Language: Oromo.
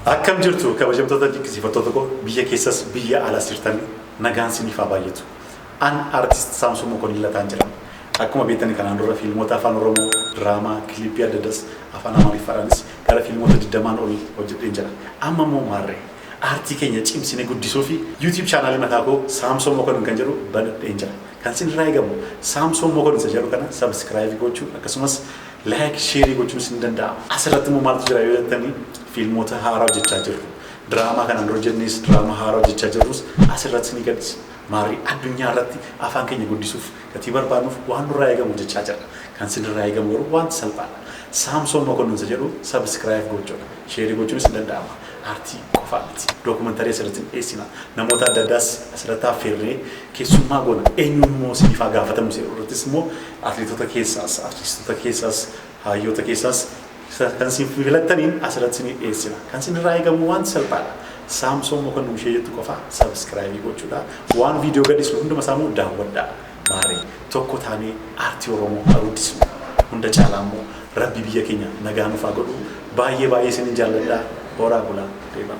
Akkam jirtu, kabajamtoota dinqisiifattoota koo biyya keessas biyya alaas jirtan? Nagaan isiniif haa baay'atu. An Artist Saamsoon Mokonnin Lataan jedhama. Akkuma beektan, kanaan dura fiilmoota Afaan Oromoo, diraamaa, kilippii adda addaas, Afaan Amaariffaadhaanis gara fiilmoota 20n ol hojjedheen jira. Amma immoo maarree aartii keenya cimsine guddisuu fi YouTube chaanaalii mataa koo Saamsoon Mokonnin kan jedhu banadheen jira. Kan isin irraa eegamu Saamsoon Mokonnin isa jedhu kana subscribe gochuu, akkasumas like, share gochuun isin danda'ama. Asirratti immoo maaltu jira yoo jettanii, fiilmoota haaraa hojjechaa jirru. Diraamaa kanaan dura hojjennes, diraamaa haaraa hojjechaa jirrus asirratti ni gadhiisna. Maarree addunyaa irratti afaan keenya guddisuuf gatii barbaadnuuf waan nurraa eegamu hojjechaa jirra. Kan isinirraa eegamu garuu wanti salphaadha. Saamsoon Mokonnin isa jedhu subscribe gochuudha. Share gochuunis ni danda'ama. Aartii qofaa miti. Dookumentarii asirratti ni dhiyeessina. Namoota adda addaas asirratti affeerree keessummaa goona. Eenyuun immoo isiniif haa gaafatamu seeruu irrattis immoo atleetota keessaas, artistoota keessaas, hayyoota keessaas kan isin filattaniin asirratti isinii dhiyeessina. Kan isinirraa eegamu wanti salphaadha. Saamsoon Mokonnin ishee jettu qofa subscribe gochuudha. Waan viidiyoo gadhiisnu hunduma isaa immoo daawwadhaa. Maarree tokko taanee aartii Oromoo haa guddisnu. Hunda caalaa immoo Rabbi biyya keenya nagaa nuuf haa godhu. Baay'ee baay'ee isinin jaalladha. Horaa bulaa, deemaa.